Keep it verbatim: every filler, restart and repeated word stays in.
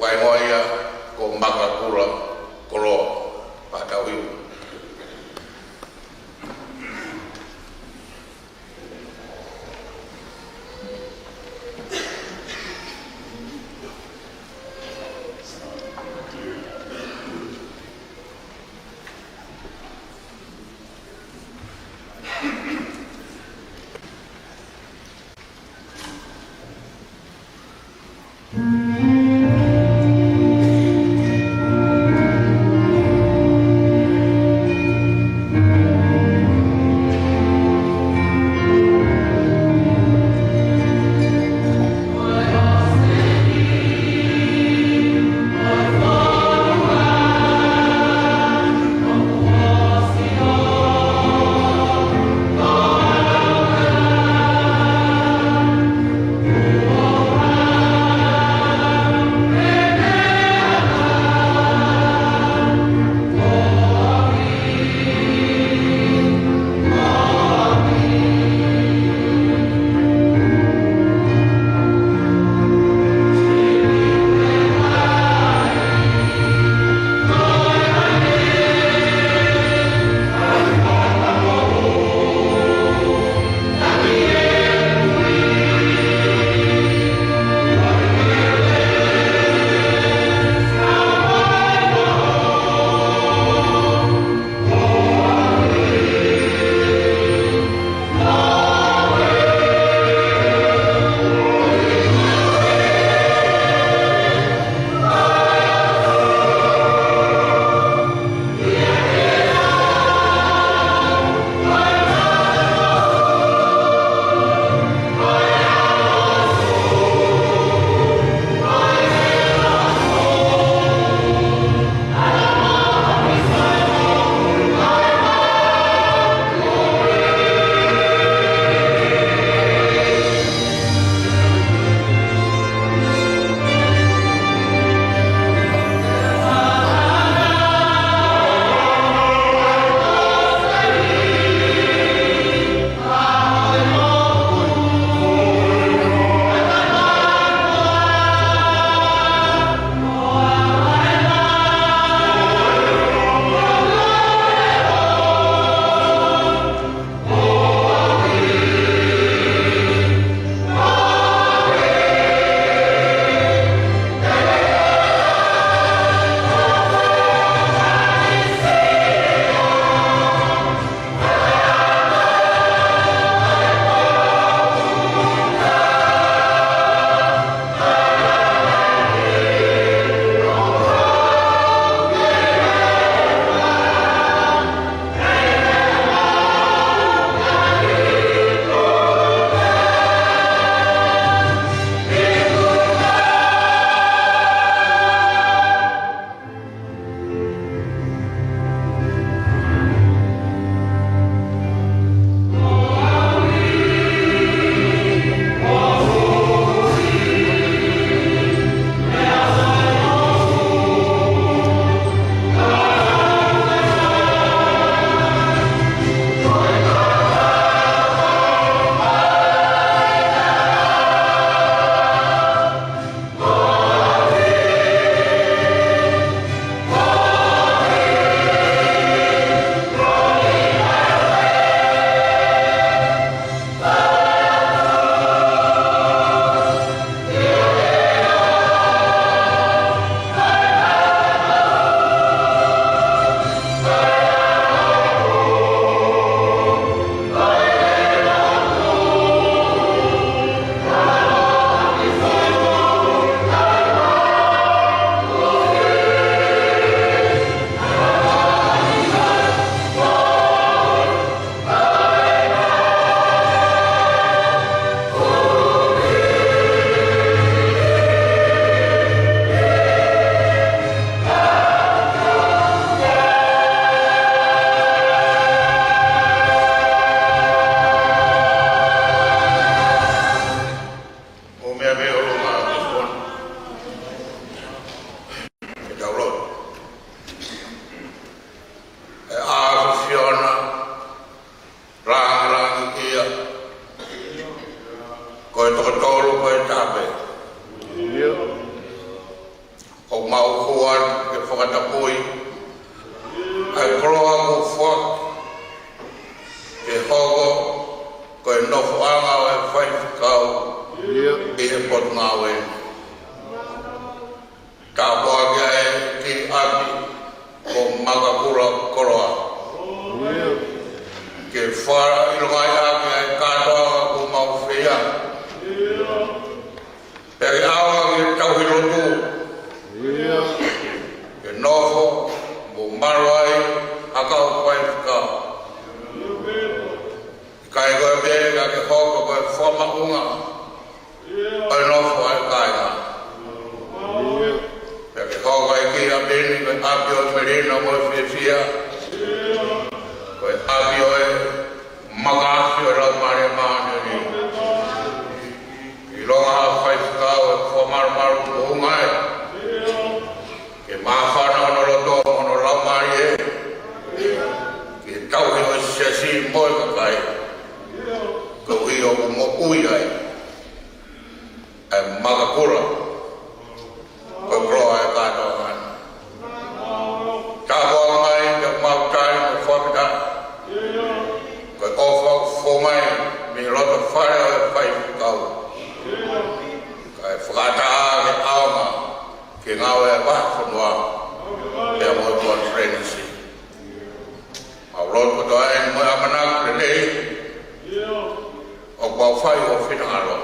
Ko e hingoa ia ko Makakula Koloa. Fakatauhia. mau hū atu ke fakatapui ʻa e koloa kuo foaki ke hoko ko e nofoʻanga ʻo e faifekau ʻi he Potungāue. Tāpuakiʻi ʻa e kiʻi ʻapi ko Makakula Koloa ke fakaʻilongaʻi ʻaki ʻa e kātoanga kuo mau fai. Pea ke ʻaonga ki he tauhi lotu ke nofo mo malu ai ʻa e kau faifekau. ʻIkai ko e pē ka ke hoko ko e fakamaʻunga ʻo e nofo ʻa e kāinga. Pea ke hoko ʻa e kiʻi ʻapi ni ko e ʻapi ʻo e melino mo e fiefia, ko e ʻapi ʻo e makafi ʻo e Laumālie Māʻoniʻoni. ʻIlonga ʻa e faifekau ʻe fakamalumalu moʻunga ē ke māfana hono loto mo hono laumālie ke tauhi ʻo e siasi mo e kakai koeʻuhi ʻoku moʻui ai ʻa e Makakula ko e koloa ʻo e kātoanga ni. Tāpuakiʻi mai ke mau tali mo fakafetaʻi ko e ʻofa ʻoku foki mai mei loto fale ʻo e faifekau, kae fakataha ke ʻaonga ki he ngāue ʻa e vahefonua pea mo e konifelenisi. Mau lotu kotoa eni mo e ʻamanaki lelei ʻoku mau fai ʻo finangalo